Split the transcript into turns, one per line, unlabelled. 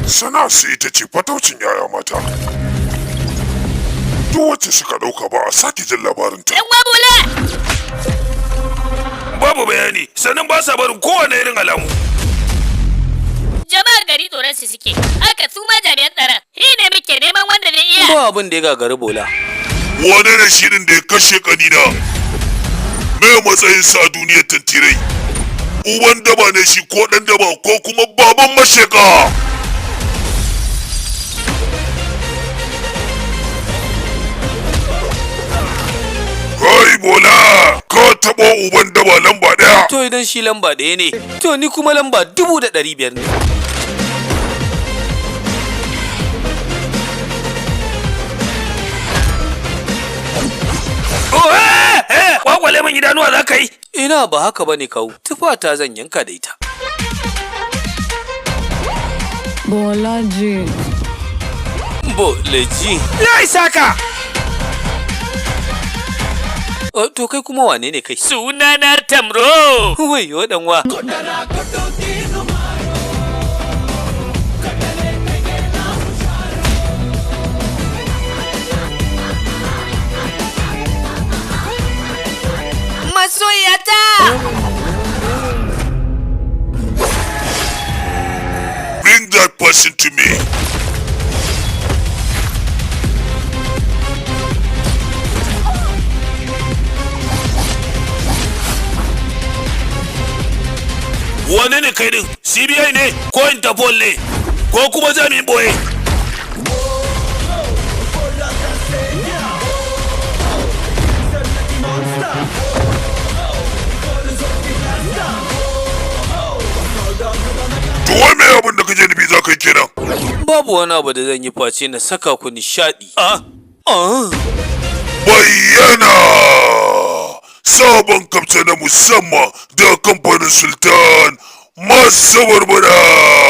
Sana'a su ita ce fataucin yaya mata. Duk wacce suka ɗauka ba a sake jin labarinta.
Yan bola!
Babu bayani, sannan ba sa barin kowane irin alamu.
Jama'ar gari tsoron su suke. Haka su ma jami'an tsaron. Shi ne muke neman wanda zai iya.
Ba abin da ya gagari Bola.
Wane ne shirin da ya kashe kanina? Me matsayinsa a duniyar tantirai? Uban daba ne shi ko ɗan daba ko kuma baban masheka? Kai Bola, ka taɓo uban daba lamba ɗaya.
To idan shi lamba ɗaya ne, to ni kuma lamba 500,000 ne.
Oh, eh, kwakwale min idanuwa za ka yi.
Ina ba haka bane kawu, tufata zan yanka da ita.
Bolaji.
Boleji.
Ya isa ka.
Oh, to kai kuma wane ne kai?
Sunana Tamro.
Wayyo danwa.
Masoyata!
Bring that person to me.
Wane ne kai din? CBI ne ko Interpol ne ko kuma jami'in boye?
To wai me abin da kake nufi za ka yi kenan?
Babu wani abu da zan yi face na saka ku nishaɗi. Ah, ah.
Bayyana! Sabon kamce na musamman da kamfanin Sultan masu barbada.